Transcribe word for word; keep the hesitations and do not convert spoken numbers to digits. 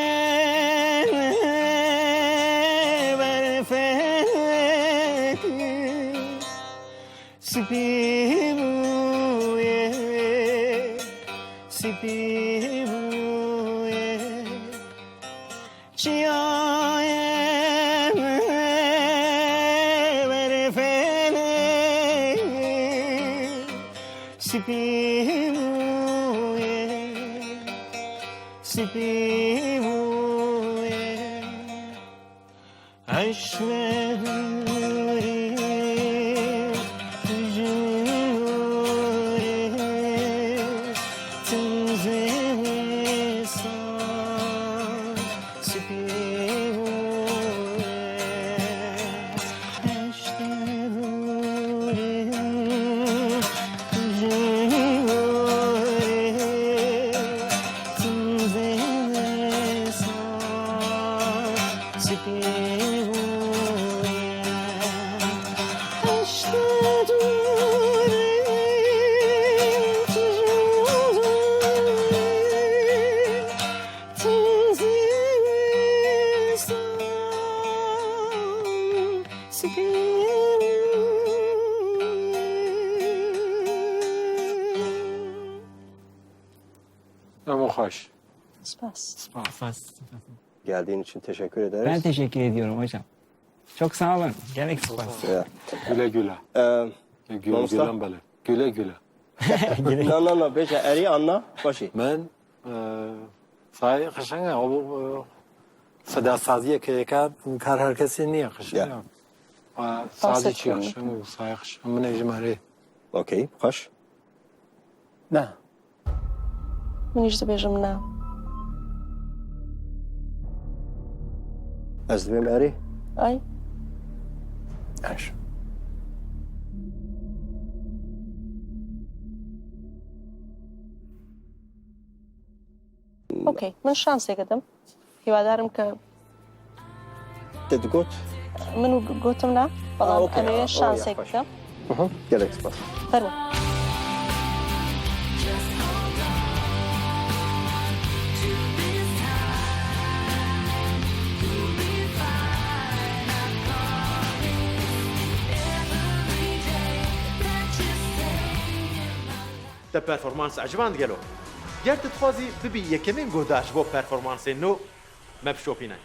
Çiyayê berfê spî bûye, spî bûye. Çiyayê berfê spî bûye, spî bûye. Eşvê dûrî, tu ji dûrî, tim zê wisa spî bûye. Eşvê dûrî, Ama hoş. Spas. Spas. Geldiğin için teşekkür ederiz. Ben teşekkür ediyorum hocam. Çok sağ olun. Gerek spas. Ya. Güle güle. Ee, Gül, mamosta? Gülen bale. Güle güle. Güle. Na, na, na, bêje erî anna, başî. Min, e, sayê xişin e, o, e, fedasaziyê ke yeka kar her kesê niye xişin ya. E, sazî çi xişin, sayê xişin. Min ê ji me rê. Okey, xweş. Ne. Min jî dibêjim ne. Ez dibêm erê. Ay. Eş. Okey, min şansê didim. Hîwadarim ke Te digot? Min gotim na, belam em ê şansek bikim. Gelek spas. Fermo. Te performans eciband gelo? Ger tu dixwazî bibî yekemîn guhdar ji bo performansên nû, me bişopîne.